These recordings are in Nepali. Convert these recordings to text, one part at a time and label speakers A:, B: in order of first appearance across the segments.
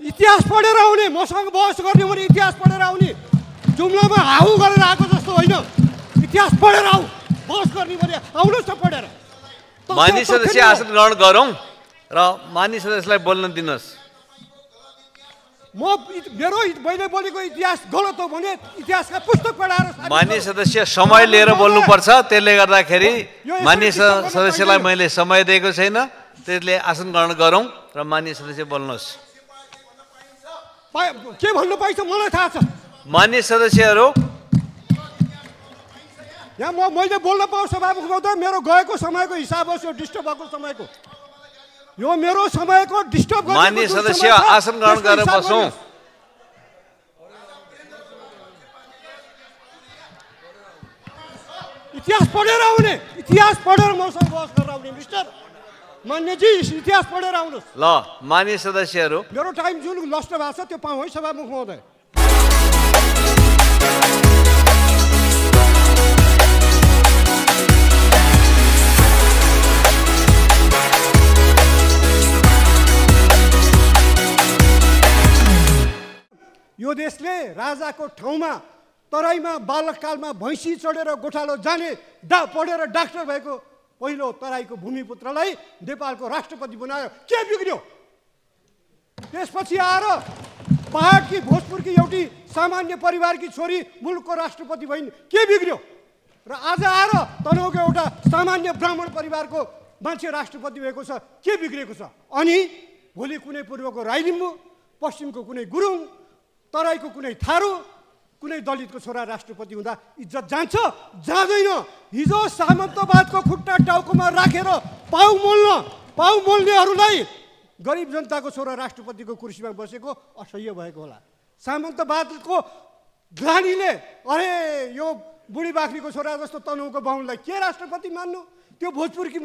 A: इतिहास पढेर आउने, मसँग बहस गर्ने भने इतिहास पढेर आउने, जुम्लामा हाउ गरेर आएको जस्तो होइन। इतिहास पढेर आऊ, बहस गर्ने भने आउनुहोस् न पढेर।
B: माननीय सदस्य आसन ग्रहण गरौँ र माननीय सदस्यलाई बोल्न दिनुहोस्।
A: मैले बोलेको इतिहास गलत हो भने इतिहासका पुस्तक पढाएर।
B: माननीय सदस्य समय लिएर बोल्नुपर्छ, त्यसले गर्दाखेरि माननीय सदस्यलाई मैले समय दिएको छैन, त्यसले आसन ग्रहण गरौँ र माननीय सदस्य बोल्नुहोस्।
A: के भन्नु पाइन्छ मलाई थाहा छ।
B: माननीय सदस्यहरू
A: यहाँ मैले बोल्न पाऊँ सभामुख महोदय, मेरो गएको समयको हिसाब होस्, यो डिस्टर्ब भएको समयको, यो मेरो समयको डिस्टर्ब गरेको।
B: माननीय सदस्य आसन ग्रहण गरेर बसौँ।
A: इतिहास पढेर आउने, इतिहास पढेर मसँग बहस गरेर आउने। मिस्टर मान्यजी, इतिहास पढेर आउनुहोस्।
B: ल माननीय सदस्यहरू,
A: मेरो टाइम जुन नष्ट भएको छ त्यो पाऊँ है सभामुख महोदय। यो देशले राजाको ठाउँमा तराईमा बालककालमा भैँसी चढेर गोठालो जाने पढेर डाक्टर भएको पहिलो तराईको भूमिपुत्रलाई नेपालको राष्ट्रपति बनायो। के बिग्रियो? त्यसपछि आएर पहाडकी भोजपुरकी एउटी सामान्य परिवारकी छोरी मुलुकको राष्ट्रपति भइन्। के बिग्रियो? र आज आएर तनहुँको एउटा सामान्य ब्राह्मण परिवारको मान्छे राष्ट्रपति भएको छ। के बिग्रेको छ? अनि भोलि कुनै पूर्वको राई लिम्बू, पश्चिमको कुनै गुरुङ, तराईको कुनै थारू, कुनै दलितको छोरा राष्ट्रपति हुँदा इज्जत जान्छ? जाँदैन। हिजो सामन्तवादको खुट्टा टाउकोमा राखेर पाउ मोल्नेहरूलाई गरिब जनताको छोरा राष्ट्रपतिको कुर्सीमा बसेको असह्य भएको होला। सामन्तवादको ग्लानीले अरे यो बुढी बाख्रीको छोरा जस्तो तनहुँको बाहुनलाई के राष्ट्रपति मान्नु, त्यो भोजपुरकी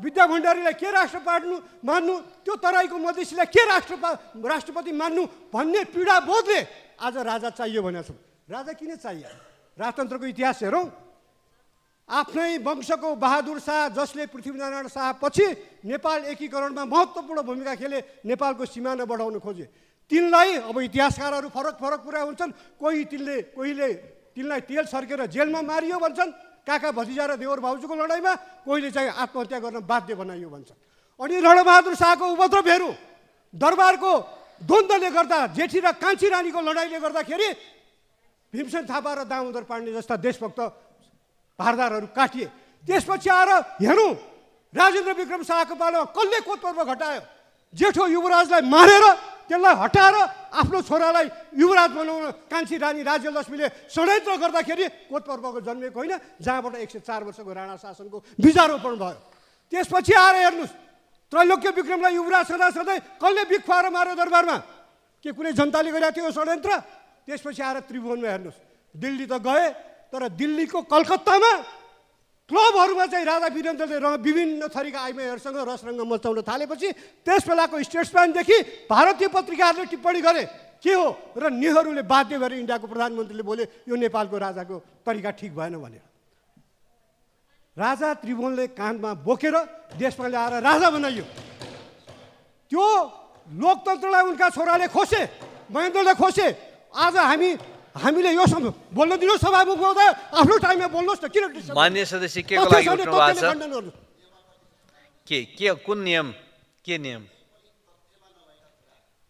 A: विद्या भण्डारीलाई के राष्ट्रपति मान्नु, त्यो तराईको मधेसीलाई के राष्ट्रपति मान्नु भन्ने पीडा बोधले आज राजा चाहियो भनेको छ। राजा किन चाहियो? राजतन्त्रको इतिहास हेरौँ। आफ्नै वंशको बहादुर शाह जसले पृथ्वीनारायण शाह पछि नेपाल एकीकरणमा महत्त्वपूर्ण भूमिका खेले, नेपालको सिमाना बढाउन खोजे। तिनलाई अब इतिहासकारहरू फरक कुरा हुन्छन्। कोहीले तिनलाई तेल सर्केर जेलमा मारियो भन्छन्, काका भतिजा र देवर भाउजूको लडाइँमा। कोहीले चाहिँ आत्महत्या गर्न बाध्य बनाइयो भन्छ। अनि रणबहादुर शाहको उपद्रवहरू, दरबारको द्वन्द्वले गर्दा, जेठी र कान्छी रानीको लडाइँले गर्दाखेरि भीमसेन थापा र दामोदर पाण्डे जस्ता देशभक्त भारदारहरू काटिए। त्यसपछि आएर हेरौँ राजेन्द्र विक्रम शाहको पालोमा कसले कोतपर्व घटायो? जेठो युवराजलाई मारेर त्यसलाई हटाएर आफ्नो छोरालाई युवराज बनाउन कान्छी रानी राज्यलक्ष्मीले षड्यन्त्र गर्दाखेरि कोतपर्वको जन्मेको होइन, जहाँबाट 104 वर्षको राणा शासनको बीजारोपण भयो। त्यसपछि आएर हेर्नुहोस् त्रैलोक्य विक्रमलाई युवराज सधैँ कसले बिख खुवाएर मार्यो दरबारमा? के कुनै जनताले गरेको थियो षड्यन्त्र? त्यसपछि आएर त्रिभुवनमा हेर्नुहोस्, दिल्ली त गए, तर दिल्लीको कलकत्तामा क्लबहरूमा चाहिँ राजा वीरेन्द्रले विभिन्न थरीका आइमाईहरूसँग रसरङ्ग मचाउन थालेपछि त्यस बेलाको स्टेट्सम्यानदेखि भारतीय पत्रिकाहरूले टिप्पणी गरे के हो, र नेहरूले बाध्य भएर इन्डियाको प्रधानमन्त्रीले बोले यो नेपालको राजाको तरिका ठिक भएन भनेर। राजा त्रिभुवनले काँधमा बोकेर देशमा ल्याएर राजा बनाइयो। त्यो लोकतन्त्रलाई उनका छोराले खोसे, महेन्द्रले खोसे। आज हामीले यो बोल्न दिनुहोस् सभामुख महोदय, आफ्नो टाइममा बोल्नुहोस् न। किन
B: माननीय सदस्य के को लागि उठ्नु भएको छ? के कुन नियम? के नियम?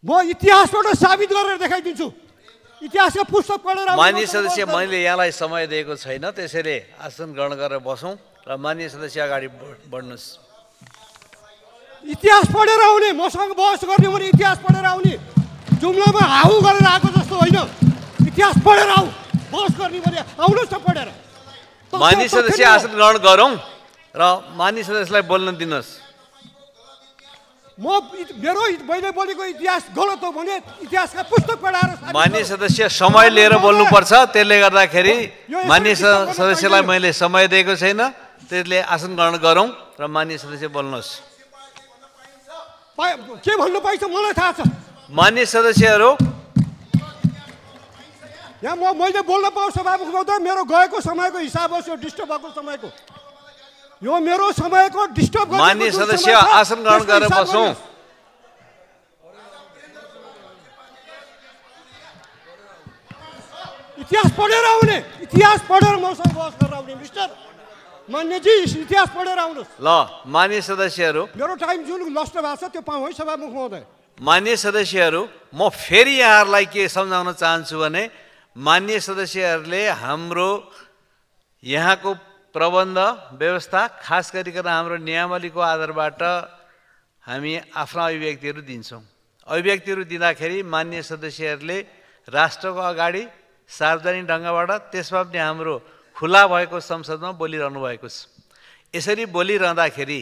A: म इतिहासबाट साबित गरेर देखाइदिन्छु। इतिहासका पुस्तक पढेर।
B: माननीय सदस्य, मैले यहाँलाई समय दिएको छैन, त्यसैले आसन ग्रहण गरेर बसौँ र माननीय सदस्य अगाडि बढ्नुहोस्।
A: इतिहास पढेर आउने, मसँग बहस गर्ने भने इतिहास पढेर आउने, जुम्लामा हाउ गरेर आएको जस्तो होइन। इतिहास पढेर आऊ, बहस गर्ने भने आउनुहोस् न पढेर।
B: माननीय सदस्य आसन ग्रहण गरौँ र माननीय सदस्यलाई बोल्न दिनुहोस्।
A: मैले बोलेको इतिहास गलत हो भने इतिहासका पुस्तक पढाएर।
B: माननीय सदस्य समय लिएर बोल्नुपर्छ, त्यसले गर्दाखेरि माननीय सदस्यलाई मैले समय दिएको छैन, त्यसले आसन ग्रहण गरौँ र माननीय सदस्य बोल्नुहोस्।
A: के भन्नु पाइन्छ मलाई थाहा छ।
B: माननीय सदस्यहरू,
A: यहाँ मैले बोल्न पाऊँ सभामुख महोदय, मेरो गएको समयको हिसाब होस्, यो डिस्टर्ब भएको समयको, यो मेरो समयको डिस्टर्ब।
B: माननीय सदस्य आसन ग्रहण गरेर बसौँ।
A: इतिहास पढेर आउने, इतिहास पढेर मसँग बहस गरेर आउने मिस्टर मान्यजी, इतिहास पढेर आउनुहोस्।
B: ल मान्य सदस्यहरू,
A: मेरो टाइम जुन नष्ट भएको छ त्यो पाऊँ है सभामुख महोदय।
B: मान्य सदस्यहरू, म फेरि यहाँहरूलाई के सम्झाउन चाहन्छु भने मान्य सदस्यहरूले हाम्रो यहाँको प्रबन्ध व्यवस्था खास गरिकन हाम्रो नियमावलीको आधारबाट हामी आफ्ना अभिव्यक्तिहरू दिन्छौँ। अभिव्यक्तिहरू दिँदाखेरि मान्य सदस्यहरूले राष्ट्रको अगाडि सार्वजनिक ढङ्गबाट त्यसमा पनि हाम्रो खुला भएको संसदमा बोलिरहनु भएको छ। यसरी बोलिरहँदाखेरि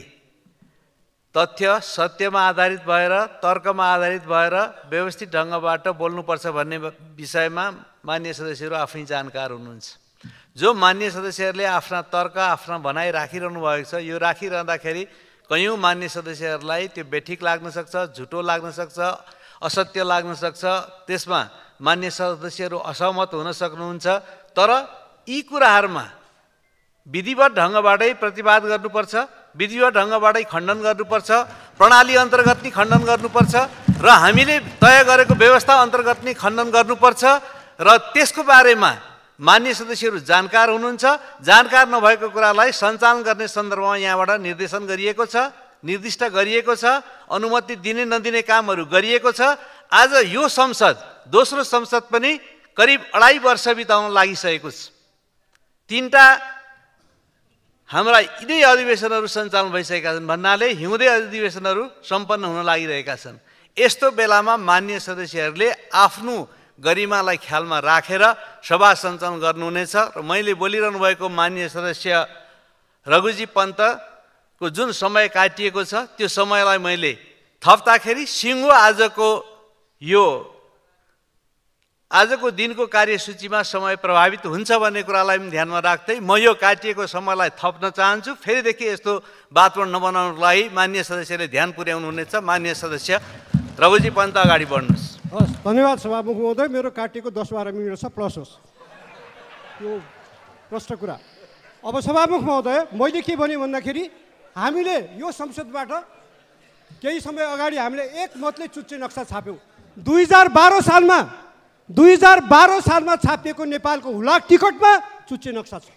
B: तथ्य सत्यमा आधारित भएर तर्कमा आधारित भएर व्यवस्थित ढङ्गबाट बोल्नुपर्छ भन्ने विषयमा मान्य सदस्यहरू आफै जानकार हुनुहुन्छ। जो मान्य सदस्यहरूले आफ्ना तर्क आफ्ना भनाइ राखिरहनु भएको छ, यो राखिरहँदाखेरि कयौँ मान्य सदस्यहरूलाई त्यो बेठिक लाग्न सक्छ, झुटो लाग्न सक्छ, असत्य लाग्न सक्छ। त्यसमा मान्य सदस्यहरू असहमत हुन सक्नुहुन्छ। तर यी कुराहरूमा विधिवत ढङ्गबाटै प्रतिवाद गर्नुपर्छ, विधिवत ढङ्गबाटै खण्डन गर्नुपर्छ, प्रणाली अन्तर्गत नै खण्डन गर्नुपर्छ र हामीले तय गरेको व्यवस्था अन्तर्गत नै खण्डन गर्नुपर्छ। र त्यसको बारेमा मान्य सदस्यहरू जानकार हुनुहुन्छ। जानकार नभएको कुरालाई सञ्चालन गर्ने सन्दर्भमा यहाँबाट निर्देशन गरिएको छ, निर्दिष्ट गरिएको छ, अनुमति दिने नदिने कामहरू गरिएको छ। आज यो संसद दोस्रो संसद पनि करिब 2.5 वर्ष बिताउन लागिसकेको छ। 3टा हाम्रा यिनै अधिवेशनहरू सञ्चालन भइसकेका छन् भन्नाले हिउँदे अधिवेशनहरू सम्पन्न हुन लागिरहेका छन्। यस्तो बेलामा मान्य सदस्यहरूले आफ्नो गरिमालाई ख्यालमा राखेर सभा सञ्चालन गर्नुहुनेछ। र मैले बोलिरहनु भएको मान्य सदस्य रघुजी पन्तको जुन समय काटिएको छ त्यो समयलाई मैले थप्दाखेरि सिङ्गो आजको दिनको कार्यसूचीमा समय प्रभावित हुन्छ भन्ने कुरालाई पनि ध्यानमा राख्दै म यो काटिएको समयलाई थप्न चाहन्छु। फेरिदेखि यस्तो वातावरण नबनाउनको लागि मान्य सदस्यले ध्यान पुर्याउनु हुनेछ। मान्य सदस्य रघुजी पन्त अगाडि बढ्नुहोस्।
A: हस्, धन्यवाद सभामुख महोदय। मेरो काटिएको 10-12 मिनट छ, प्लस होस् त्यो प्रष्ट कुरा। अब सभामुख महोदय, मैले के भने भन्दाखेरि हामीले यो संसदबाट केही समय अगाडि हामीले एकमतले चुच्चे नक्सा छाप्यौँ। 2012 सालमा छापिएको नेपालको हुलाक टिकटमा चुच्चे नक्सा छ।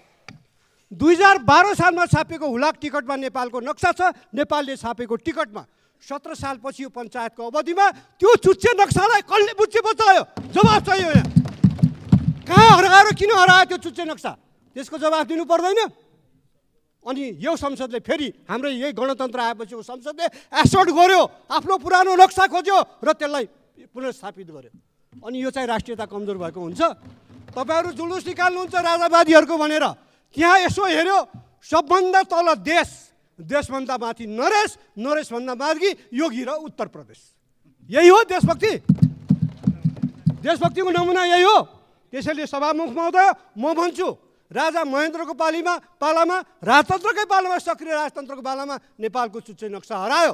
A: 2012 सालमा छापिएको हुलाक टिकटमा नेपालको नक्सा छ। नेपालले छापेको टिकटमा 17 सालपछि यो पञ्चायतको अवधिमा त्यो चुच्चे नक्सालाई कसले बुझ्चे बचायो? जवाफ चाहियो यहाँ। कहाँ हराएर किन हरायो त्यो चुच्चे नक्सा? त्यसको जवाफ दिनु पर्दैन? अनि यो संसदले फेरि हाम्रो यही गणतन्त्र आएपछि यो संसदले एसोर्ट गर्यो, आफ्नो पुरानो नक्सा खोज्यो र त्यसलाई पुनर्स्थापित गर्यो। अनि यो चाहिँ राष्ट्रियता कमजोर भएको हुन्छ। तपाईँहरू जुलुस निकाल्नुहुन्छ राजावादीहरूको भनेर, त्यहाँ यसो हेऱ्यो सबभन्दा तल देशभन्दा माथि नरेश, नरेशभन्दा माथि योगी र उत्तर प्रदेश। यही हो देशभक्ति? देशभक्तिको नमुना यही हो। त्यसैले सभामुख महोदय, म भन्छु राजा महेन्द्रको पालामा राजतन्त्रकै पालामा सक्रिय राजतन्त्रको पालामा नेपालको चुच्चे नक्सा हरायो।